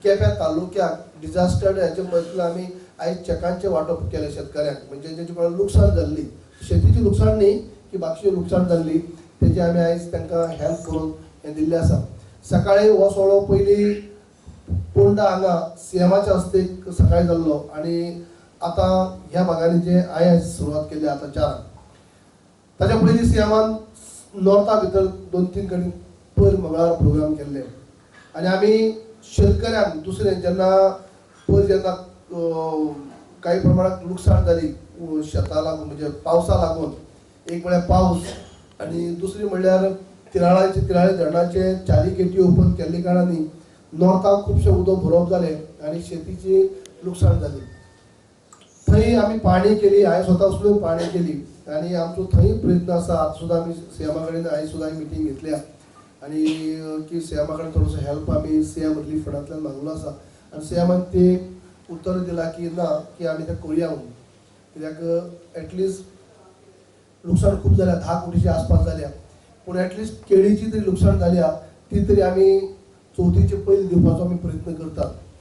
केप्यां तालुक्याक डिजास्टर हेचे मदलो आमी आयज चॅकांचें वांटप केलें शेतकऱ्यांक, म्हणजे जेचे कोणाक लुकसाण जाल्ली, शेतीची लुकसाण न्ही की बाकीची लुकसाण जाल्ली, तेजी आमी आयज तांकां हेल्प करून हें दिल्लें आसा. सकाळी हो सुवाळो पयलीं पोंडा हांगा सीएमाच्या हस्ते सकाळी जाल्लो आनी आतां ह्या भागांनी जे हांवें सुरवात केल्ली आतां 4. ताच्या पयलीं सीएमान नॉर्था भितर 2-3 कडेन पयर मंगळार प्रोग्राम केल्ले आनी आमी शेतकऱ्यांक दुसरें जेन्ना पयर जेन्ना कांय प्रमाणात लुकसाण जाली शेतां लागून, म्हणजे पावसा लागून, एक म्हळ्यार पावस आनी दुसरी म्हणल्यार तिराळाचे तिराळे धरणाचे 4 गेटी ओपन केल्ले कारणांनी नॉर्थाक खुबशें उदक भरोवप जालें आनी शेतीची लुकसाण जाली. थंय आमी पाणी केली, हांवें स्वता वचून पाणी केली आनी आमचो थंय प्रयत्न आसा. आतां सुद्दां आमी सीएमा कडेन आयज सुद्दां मिटींग घेतल्या आनी की सीएमा कडेन थोडोसो हेल्प आमी सीएम रिलीफ फंडांतल्यान मागलो आसा आनी सीएमान ते उत्तर दिलां की ना, की आमी तें करुया म्हणून, कित्याक एटलिस्ट लुकसाण खूब जाल्या, 10 कोटीच्या आसपास जाल्या, पूण एटलिस्ट केळीची तरी लुकसाण जाल्या ती तरी आमी चवथीचे पयलीं दिवपाचो आमी प्रयत्न करतात.